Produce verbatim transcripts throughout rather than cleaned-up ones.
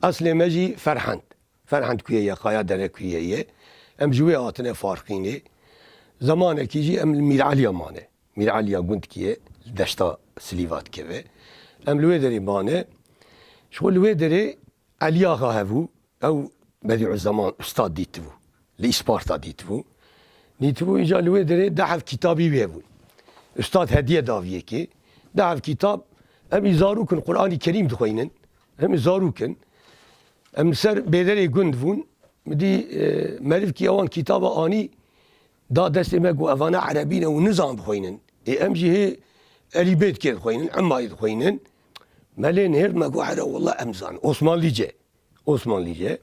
Eslê me jî Ferhend. Ferhend kuye ye, Qaya Dere kuye ye. Em ji wê hatine Farqînê. Zemanekî jî em li Mîr Eliya mane. Mîr Eliya gundkî ye, li deşta Silîva dikeve. Em li wê derê mane. Ji xwe li wê derê Eliya Axa hebû. Ew Bedîuzzeman Ustad dîtibû. Li Îsparta dîtibû. Dîtibû, îca li wê derê deh hev kitabî wî hebûn. Ustad hediye da vî yekê. Deh hev kitab, em î zarok in, Qur'anî Kerîm dixweynin. Em î zarok in. Em li ser bêderê gund bûn. Min dî, e, merivkî ewan kitaba anî, da destê me, got, "Evane erebî ne û nizan bixweynin." Ê em jî hê elîbê dikê dixweynin, emmayê dixweynin. Me lê nihêrt, me got, "Here, wallah em zanin." Osmanlîce. Osmanlîce.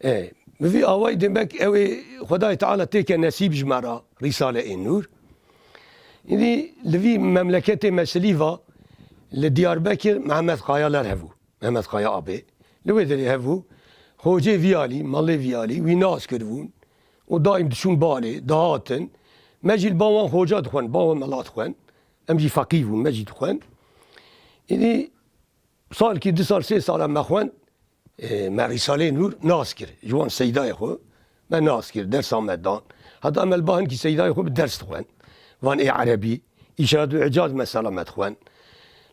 E, bi vî awayî demek ew ê Xwedayê Teala têke nesîb ji me re Rîsale ê Nûr. Îdî li vî memleketê me Silîva, li Diyarbekir Mehmet Kayalar hebû. Mehmet Kaya Abê. Li wê derê hebû. Xocê vî alî, malê vî alî, wî nas kiribûn. Û daîm diçûn balê, dihatin. Me jî li ba wan xoca dixwen, ba wan mela dixwen. Em jî feqîr bûn, me jî dixwen. Îdî salkî, du sal, sê sala me xwend, e, me Rîsaleyê Nûr nas kir. Ji wan seydayê xwe me nas kir, dersa me dan. Heta me li ba hinkî seydayê xwe bi ders dixwend. Van ê erebî, îşaret û îcaz mesela me dixwend.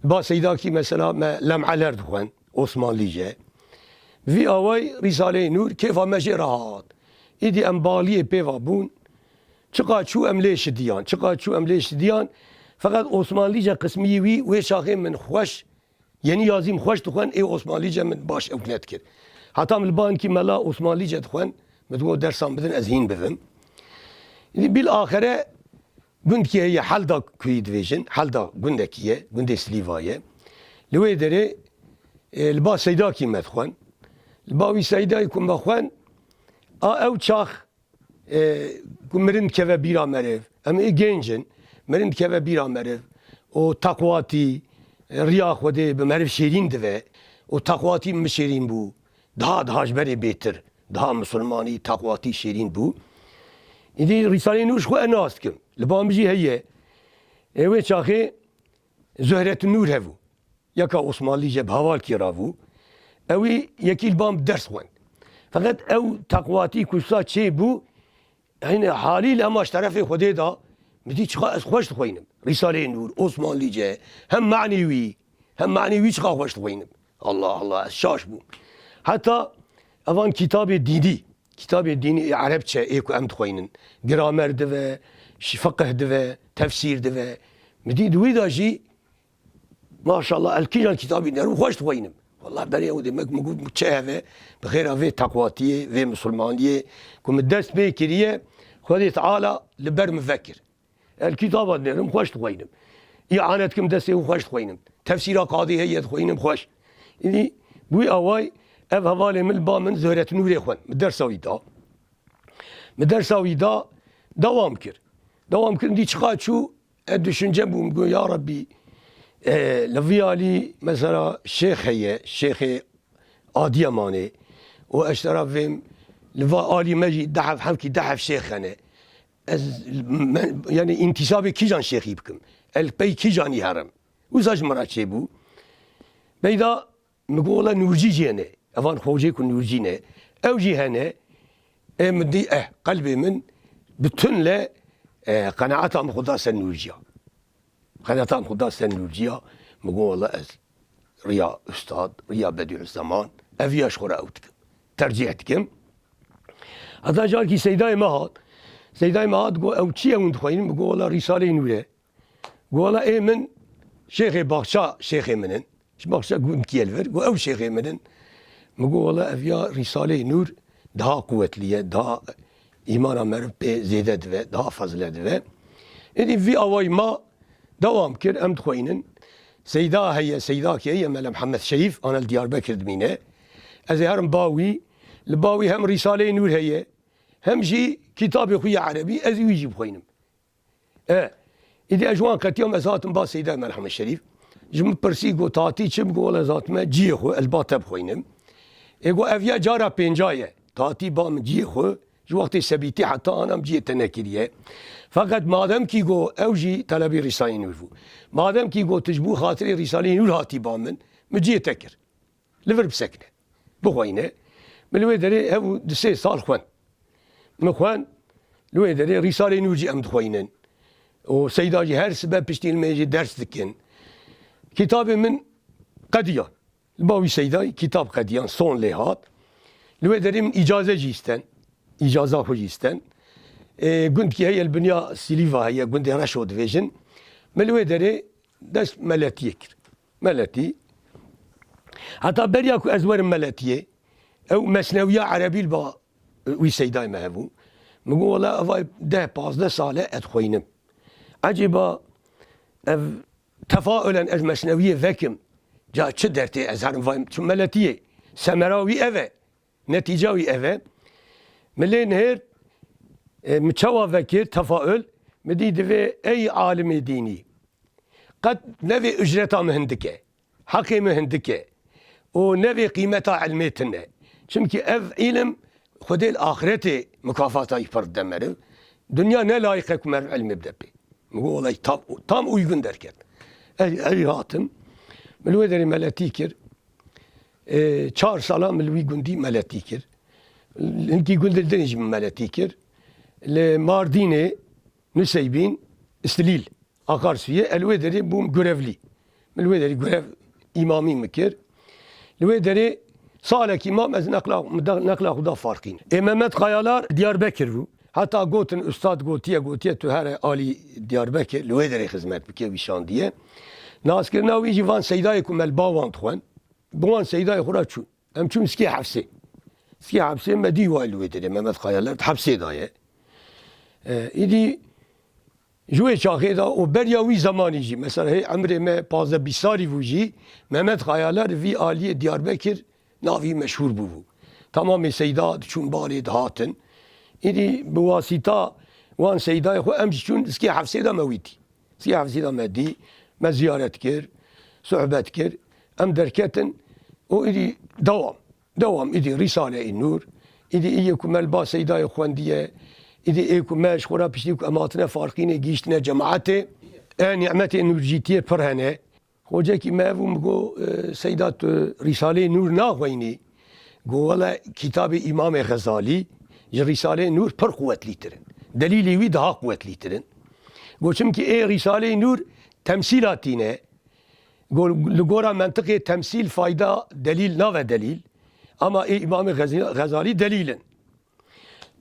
Li ba seydakî mesela me lem'eler dixwend, Osmanlîce. Vî awayî Rîsaleyê Nûr kêfa me jê re hat. Îdî em baliyê pê ve bûn. Çiqa çû em lê şidiyan, çiqa çû em lê şidiyan. Feqet Osmanlîce qismî wî wê çaxê min xweş Yenî yazî min xweş dixwen, ê Osmanlîce min baş ewk nedikir. Heta min li ba hinkî mela Osmanlîce dixwen, min digot, "Dersan bidin, ez hîn bivim." Îdî bîl axire gundkî heye, Helda kuyî dibêjin, Helda gundekî ye, gundê Silîva ye. Li wê derê, e, li ba seydakî me dixwen. Li ba wî seydayî ku me xwen, a ew çax e, ku mirin dikeve bîra meriv, em ê gênc in, mirin dikeve bîra meriv, û teqwatî, e, riya Xwedê bi meriv şêrîn dive, û teqwatî min şêrîn bû, daha, daha ji berê bêtir, daha misilmanî, teqwatî şêrîn bû. Îdî Rîsaleyê Nûr ji xwe ez nas dikim. Li ba min jî heye. Ê wê çaxê Zuhretun Nûr hebû. Yeka Osmanlîce bi hevalkî rabû. Ewî yekî li ba min ders xwend. Feqet ew teqwatî ku sa çê bû, hîne halî li hema ji terefê Xwedê da, min dî çiqa ez xweş dixweynim. Rîsaleyê Nûr, Osmanlîce, hem manî wî, hem manî wî çiqa xweş dixweynim. Allah Allah, ez şaş bûm. Heta evan kitabê dînî, kitabê dînî ê erebçe ê ku em dixweynin, gramer dive, şi-, fiqih dive, tefsîr dive. Min dî di wî de jî Maşallah, ez kîjan kitabî nerim xweş dixweynim. Wallah berê ew demek min got, çi heve, bi xêra vê teqwatiyê, vê misilmaniyê ku min dest pê kiriye, Xwedê Teala li ber min vekir. Ez kitaba dinerim, xweş dixweynim. Îane dikim destê wî, xweş dixweynim. Tefsîra Qadî heye, dixweynim xweş. Îdî bi wî awayî ev hevalê min li ba min Zuhret Nûrê xwend. Min dersa wî da. Min dersa wî da, dewam kir. Dewam kir, dî çiqa çû, ez düşünce bûm, got, "Ya Rebbî, e, li vî alî mesela şêx heye, şêxê Adiyemanê û ez ji tera vêm, li va alî me jî dehf, hevkî dehf şêx hene. Ez, me, yanî întisabê kîjan şêxî bikim? Ez li pey kîjanî herim?" Wisa ji min re çêbû. Beyda Min got, "Wela Nûrcî jî hene. Evan xocê ku Nûrcî ne. Ew jî hene." Ê min dî, eh, qelbê min bi tun le, eh, qenaeta min xwe da ser Nûrcîya. Qenaeta min xwe da ser Nûrcîya. Min got, "Wela ez riya ustad, riya Bedîuzzeman, ev ya ji xwe re ew dikim. Tercîh dikim." Heta carekî seydayê me hat. Seydayê me hat, got, "Ew çi ye hûn dixweynin?" Min got, "Wela Rîsaleyê Nûr e." Got, "Wela ê min şêxê baxça şêxê min in. Ji baxça gundkî ye li vir." Got, "Ew şêxê min in." Min got, "Wela ev ya Rîsaleyê Nûr daha quwetlî ye, daha îmana meriv pê zêde dive, daha fezle dive." Êdî vî awayî ma dewam kir, em dixweynin. Seyda heye, seydakê heye, Mele Mihemed Şerîf, ana li Diyarbekir dimîne. Ez ê herim ba wî, li ba wî hem Rîsaleyê Nûr heye, hem jî kitabê xwe ya erebî, ez ê wî jî bixweynim. E, îdî ez ji wan qetiyam, ez hatim ba Seyda Merhemet Şerîf. Ji min pirsî, got, "Tatî çi?" Min got, "Wela ez hatime ciyê xwe, ez ba te bixweynim." Ê got, "Ev ya cara pênca ye." Tatî ba min ciyê xwe, ji wextê sebîtî heta ana min ciyê te nekiriye. Feqet madem kî got, ew jî telebî Rîsaleyê Nûr bû. Madem kî got, tu ji bo xatirê Rîsaleyê Nûr hatî ba min, min ciyê te kir. Li vir bisekine. bixweyne. Min li wê derê hev û du sê sal xwend. Min xwend, li wê derê Rîsalê Nûr jî em dixweynin. Û Seyda jî her sibe piştî ilmê jî ders dikin. Kitabê min qediyan. Li ba wî Seydayî kitab qediyan, son lê hat. Li wê derê min îcaze jî îsten. Îcaza xwe jî îsten. Ê, gundkî heye li binya Silîva heye, gundê Reşo dibêjin. Min li wê derê dest meletiyê kir. Meletî. Heta beriya ku ez werim Meletiyê, ew mesnewiya erebî li ba wî Seydayê me hebû. Min got, wela, eva deh pazdeh sal e ez dixweynim. Ecêba ev tefaûlen ez mesnewiyê vekim, ca çi dertê ez herim vayim, çi Meletiyê, semera wî ev e, netîca wî ev e. Min lê nihêrt, e, min çawa vekir, tefaûl, min dî divê ey alimê dînî. Qet nevê ucreta min hindik e, heqê min hindik e û nevê qîmeta ilmê tune. Çimkî ev îlim Xwedê li axiretê mukafata wî pir dide meriv. Dinya ne layiq e ku meriv ilmê bide pê. Min got, welay tam, tam uygun derket. Ey, ey hatim. Min li wê derê meletî kir. Ê, çar sala min li wî gundî meletî kir. Hinkî gundê din jî min meletî kir. Li Mardînê, Nuseybîn, Îstilîl. Akarsuyê, ez li wê derê bûm görevlî. Min li wê derê görev îmamî min kir. Li wê derê salekî mam ez neqla, neqla xwe da Farqîn. Ê Mehmet Kayalar Diyarbekir bû. Heta gotin ustad gotiye, gotiye tu here alî Diyarbekir, li wê derê xizmet bike, wî şandiye. Naskirina wî jî van Seydayê ku me li ba wan dixwend. Bi wan Seydayê xwe re çûn. Em çûn Sikê Hefsê. Sikê Hefsê me dî wa li wê derê, Mehmet Kayalar di hefsê de ye. E, îdî ji wê çaxê de û beriya wî zemanî jî, mesela hê emrê me pazdeh bîst salî bû jî, Mehmet Kayalar vî aliyê Diyarbekir navî meşhûr bûbû. Tamamê seyda diçûn balê dihatin. Îdî bi wasîta wan seydayê xwe em jî çûn Sikê Hefsê de me wî dî. Sikê Hefsê de me dî, me ziyaret kir, sohbet kir. Em derketin û îdî dewam. Dewam îdî Rîsale-i Nûr. Îdî ê ku me li ba Seydayê xwendiye, îdî ê ku me ji xwe re piştî ku em hatine Farqînê gihîştine cemaetê, e, nîmetê nûrcîtiyê pir hene. Xocekî me ev û min got, e, Seyda, tu Rîsaleyê Nûr naxweynî? Got, wele kitabê Îmamê Xezalî ji Rîsaleyê Nûr pir quwetlîtir in. Delîlê wî daha quwetlîtir in. Got, çimkî ê Rîsaleyê Nûr temsîla tîne. Got, li gora mentiqê temsîl fayda delîl nave delîl. Ama ê Îmamê Xezi-, Xezalî delîl in.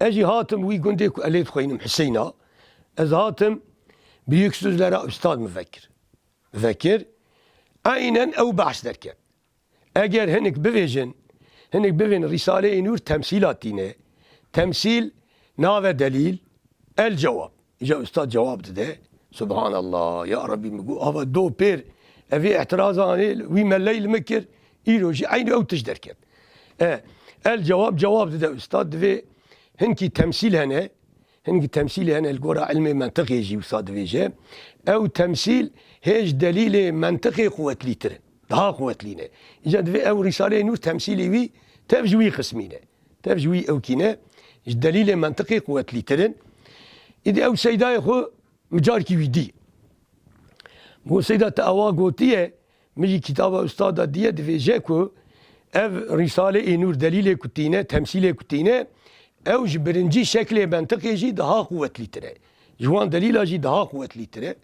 Ez jî hatim wî gundê ku ez lê dixweynim Hiseyna. Ez hatim Büyük Sözlere ustad min vekir. Vekir. Eynen ew behs derket. Eger hinek bivêjin, hinek bivên Rîsaleyê Nûr temsîla tîne. Temsîl nave delîl, el cewab. Îca ustad cewab dide. Subhanallah, ya Rabbî, min got, ava do pêr, evê îtirazanê wî me leyl min kir, îro jî eynî ew tişt derket. E, el cewab, cewab dide ustad, divê hinkî temsîl hene, hinkî temsîlê hene li gora ilmê mentiqê jî wisa divêje. Ew temsîl hê ji delîlê mentiqê quwetlîtir in. Daha quwetlî ne. Îca divê ew Rîsaleyê Nûr temsîlê wî tev ji wî qismî ne. Tev ji wî ewkî ne. Ji delîlê mentiqê quwetlîtir in. Îdî ew Seydayê xwe min carkî wî dî. Got, Seyda, te awa gotiye, min jî kitaba ustada diye, divêje ku ev Rîsale-i Nûr delîlê ku tîne, temsîlê ku tîne, ew ji birincî şeklê mentiqê jî daha quwetlîtir e. Ji wan delîla jî daha quwetlîtir e.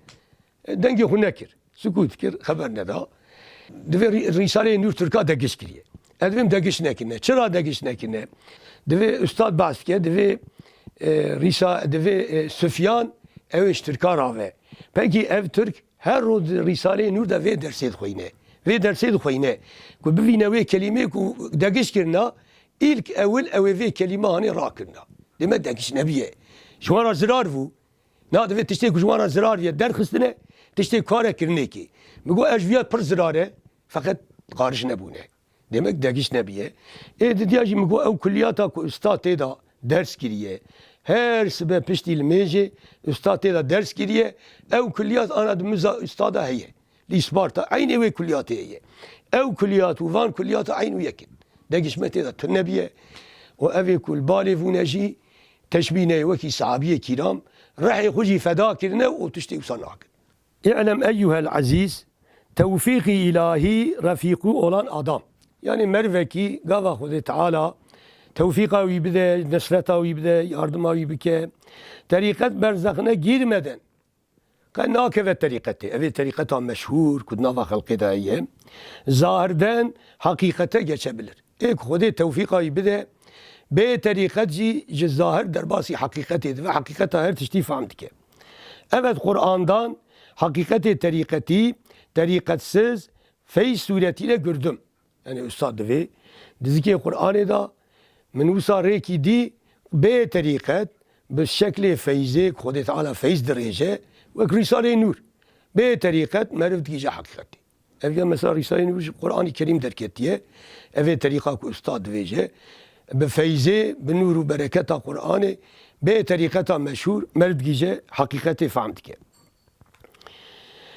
E, dengê xwe nekir. Sukût kir, xeber neda. Divê Rî-, Rîsaleyê Nûr Tirka degiş kiriye. Ez divêm degiş nekirine. Çira degiş nekirine? Divê ustad behs bike, divê, e, Rîsa-, divê, e, Sufyan ew ê ji Tirka rave. Pekî ev Tirk her roj di Rîsaleyê Nûr de vê dersê dixweyne. Vê dersê dixweyne. Ku bivîne wê kelîmê ku degiş kirina, îlk ewil ew ê vê kelîme hanê rakirina. Dême degiş nebiye. Ji wan re zirar bû. Na divê tiştê ku ji wan re zirar viye derxistine, tiştê kare kirinê kê. Min got, ez ji viya pir zirar e, feqet qariş nebûne. Demek degiş nebiye. Ê didiya jî min got, ew kulliyata ku usta tê de ders kiriye. Her sibe piştî li mêjê usta tê de ders kiriye. Ew kulliyat ana di miza usta de heye. Li Îsparta eynê wê kulliyatê heye. Ew kulliyat û van kulliyata eyn û yek in. Degiş me tê de tune biye. Û evê ku li balê vûne jî teşbîh neyê wekî sahabiyê kîram rehê xwe jî feda kirine û tiştê wisa nakin. اعلم أيها العزيز، توفيق إلهي رفيق olan adam. Yanî mervekî gava Xwedê Teala tewfîqa wî bide, nisreta wî bide, yardima wî bike. Terîqet berzexine girmeden qe nakeve terîqetê. Ev ê terîqeta meşhûr ku di nava xelkê de ye. Zahirden heqîqete geçebilir. Ê ku Xwedê tewfîqa wî bide, bê terîqet jî ji zahir derbasî heqîqetê dibe, heqîqeta her tiştî fehm dike. Evet, Qurandan heqîqetê terîqetî, terîqetsiz, feyz sûretî de girdim. Yanî usta divê di zikê Quranê de min wisa rêkî dî bê terîqet, bi şeklê feyzê, ku Xwedê Teala feyz dirêje, wek Rîsaleyê Nûr. Bê terîqet meriv digihîje heqîqetê. Ev ya mesela Rîsaleyê Nûr ji Quranê Kerîm derketiye. Ev ê terîqa ku usta divêje, bi feyzê, bi nûr û bereketa Quranê, bê terîqeta meşhûr meriv digihîje heqîqetê fehm dike.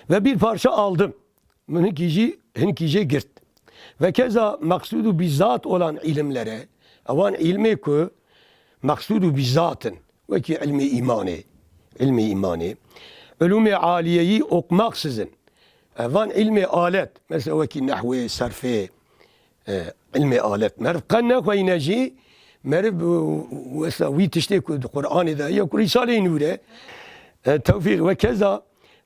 Ve bir parça aldım. Min hinkî jî, hinkî jê girt. Ve keza meqsûd û bizzat olan ilimlere, ewan ilmê ku meqsûd û bizzat in, wekî ilmê îmanê, ilmê îmanê, ulûmê aliyeyî okumaksızın, evan ilmê alet, mesela wekî nehwê, serfê, e, ilmê alet. Meriv qe nexweyne jî, meriv, e, wesa wî tiştê ku di Qur'anê de ye, ku Rîsaleyê Nûr e, e, tewfîq ve keza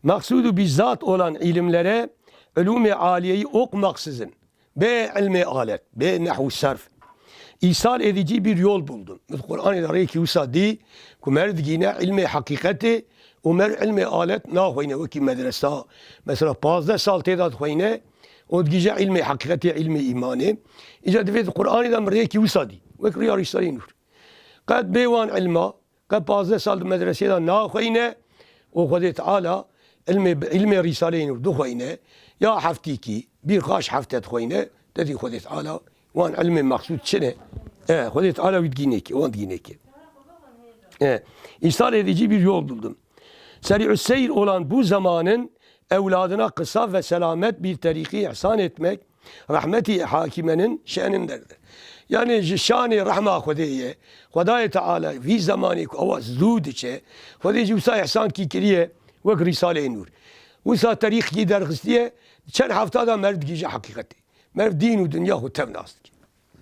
meqsûd û bizzat olan ilimlere, ulûmê aliyeyî okumaksızın, bê ilmê alet, bê nehw serf, îsal edici bir yol buldum. Min Qur'anê de rêkî wisa dî ku meriv digîne ilmê heqîqetê û meriv ilmê alet naxweyne, wekî medresa, mesela pazdeh sal tê de dixweyne, û digihîje ilmê heqîqetê, ilmê îmanê. Îca divê di Qur'anê de min rêkî wisa dî, wek riya Rîsaleyê Nûr. Qet bê wan ilma, qet pazdeh sal di medresê de naxweyne û Xwedê Teala ilmê, ilmê Rîsaleyê Nûr dixweyne, ya heftîkî, bir xaş hefte dixweyne, te dî Xwedê Teala wan ilmê meqsûd çi ne? E, Xwedê Teala wî digînê ke, wan digînê ke. E, îsal edici bir yol buldum. Seri'us seyr olan bu zamanın evladına kısa ve selamet bir terîqî ihsan etmek rahmeti hakimenin şe'nindendir. Yanî ji şanê rehma Xwedê ye. Xwedayê Teala vî zemanê ku ewa zû diçe, Xwedê jî wisa ihsan kî kiriye wek Rîsaleyê Nûr. Wisa terîqkî derxistiye, çend hefta da meriv digihîje heqîqetê. Meriv dîn û dinya xwe tev nas dike.